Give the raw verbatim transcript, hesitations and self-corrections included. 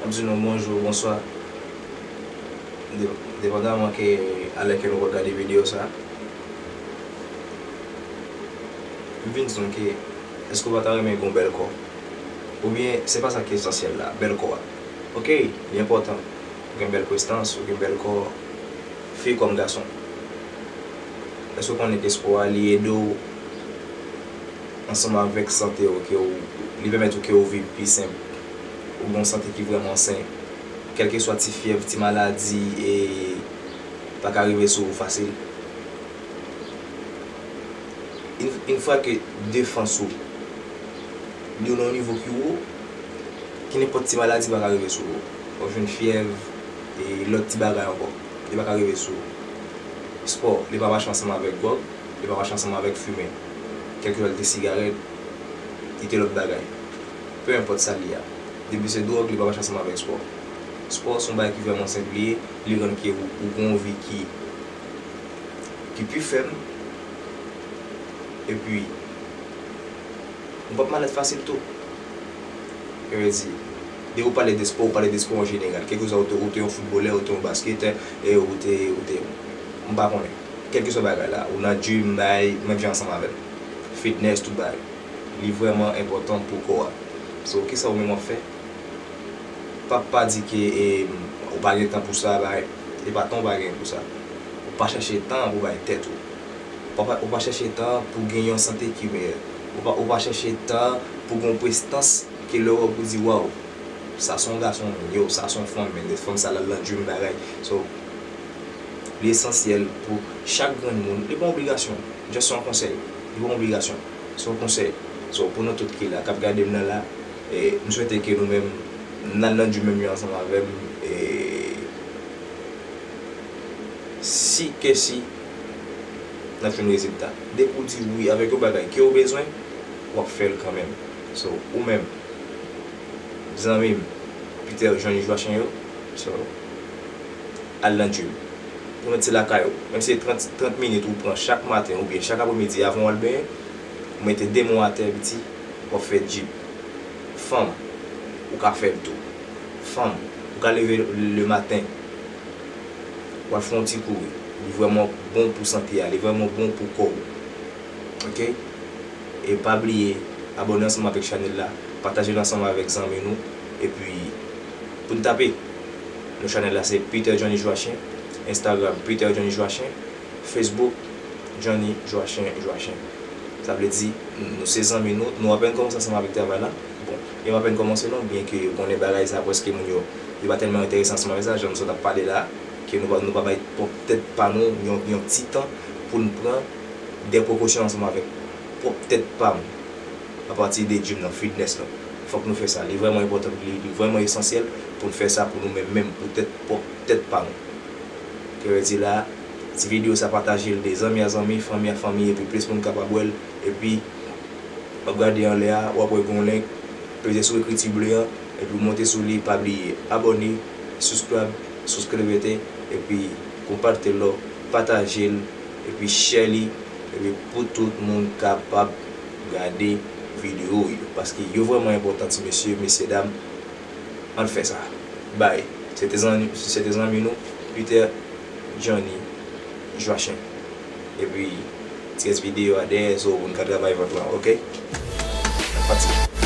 M ap di nou bonjou, bonswa, de- depandaman ke alè ke nou pral gade videyo sa. M vin di nou ke, èske w pa ta renmen gen yon bèl kò? Oubyen se pa sa ki esansyèl la, bèl kò a. Oke, li enpòtan. Ou gen bèl prestans, ou gen bèl kò, fi kòm gason. Èske w konnen ke spò a li ede w ansanm avèk sante w, ke w, li pèmèt ou ke w viv pi senp, ou gen yon sante ki vrèman sen, kèlkeswa ti fyèv, ti maladi, e pa ka rive sou ou fasil. Yon, yon fwa ke defans ou li nan yon nivo ki wo, ki nenpòt ti maladi pa ka rive sou ou. W ap jwenn fyèv e lòt ti bagay ankò. Li pa ka rive sou ou. Spò, li pa mache ansanm avèk gwòg, li pa mache ansanm avèk fimen. Kèlkeswa li te sigarèt, li te lòt bagay. Pe enpòt sa li a. Depi se dwòg, li pa mache ansanm avèk spò. Spò se yon bagay ki vrèman senp li ye, li rann ke ou, ou gen yon vi ki, ki pi fèm, epi ou p ap malad fasil tou. Sa vle di, depi ou pale de spò, ou pale de spò an jeneral. Kèlkeswa ou te, ou te yon foutbolè, ou te yon basketè, e ou te, ou te, m pa konnen. Kèlkeswa bagay la, ou nan gym, bay, menm jan ansanm avè m. Fitness, tout bagay. Li vrèman enpòtan pou kò a. So, kisa ou menm w ap fè? Pa, pa di ke, e, ou pa gen tan pou sa, bay. Se pa tan ou pa gen pou sa. Ou pa chèche tan pou bay tèt ou. Ou pa, ou pa chèche tan pou gen yon sante ki meyè. Ou pa, ou pa chèche tan pou gen yon prestans ke lè w wè pou di, waw, sa se yon gason, yo, sa se yon fanm, men fanm sa l al nan gym bagay. So, li esansyèl pou chak grenn moun, li pa yon obligasyon, just se yon konsèy, li pa yon obligasyon, se yon konsèy. So, pou nou tout ki la, k ap gade m nan la, e, m swete ke nou menm, n al nan gym menm jan ansanm avè m, e, si ke si, n ap jwenn rezilta. Depi w di wi avèk yon bagay ke w bezwen, w ap fè l kanmenm. So, ou menm, zanmi m, Peter Johnny Joachim yo, so, al nan gym. Ou mèt se lakay ou. Menm si se trant, trant minit ou pran chak maten oubyen chak apremidi avan w al benyen, ou mete de men w atè, piti, w ap fè gym. Fanm, ou ka fè l tou. Fanm, ou ka leve le maten, w al fè yon ti kouri. Li vrèman bon pou sante a, li vrèman bon pou kò w. Oke? E pa bliye abòne ansanm avèk chanèl la, pataje l ansanm avèk zanmi nou, epi pou n tape. Nou chanèl la se Peter Johnny Joachim, Instagram Peter Johnny Joachim, Facebook Johnny Joachim Joachim. Sa vle di, nou se zanmi, nou, nou apèn kòmanse ansanm avèk travay la. Bon, e m apèn kòmanse non, byenke ou konnen bagay sa prèske moun yo, yo pa tèlman enterese ansanm avèk sa, jan nou sot ap pale la, ke nou pa, nou pa bay pwòp tèt pa nou yon, yon ti tan pou n pran de prekosyon ansanm avèk pwòp tèt pa m, apati de gym nan, fitness lan. Fòk nou fè sa. Li vrèman enpòtan, li, li vrèman esansyèl pou n fè sa pou nou menm menm, pou tèt pwòp tèt pa nou. Ke vle di la, ti videyo sa pataje l de zanmi a zanmi, fanmi a fanmi, epi plis moun kapab wè l, epi w ap gade anlè a, w ap wè gen yon link, peze sou ekriti ble an, epi w monte sou li, pa bliye abòne, subscribe, subscribe, epi konpakte l, pataje l, epi share li, epi pou tout moun kapab gade videyo yo, paske yo vrèman enpòtan, ti mesye, mesye dam, ann fè sa. Bay, se te zanmi, se te zanmi nou, Peter Johnny Joachim. Epi, ti rès videyo a dèyè, so, pou n ka travay vant lan, oke? N ap pati.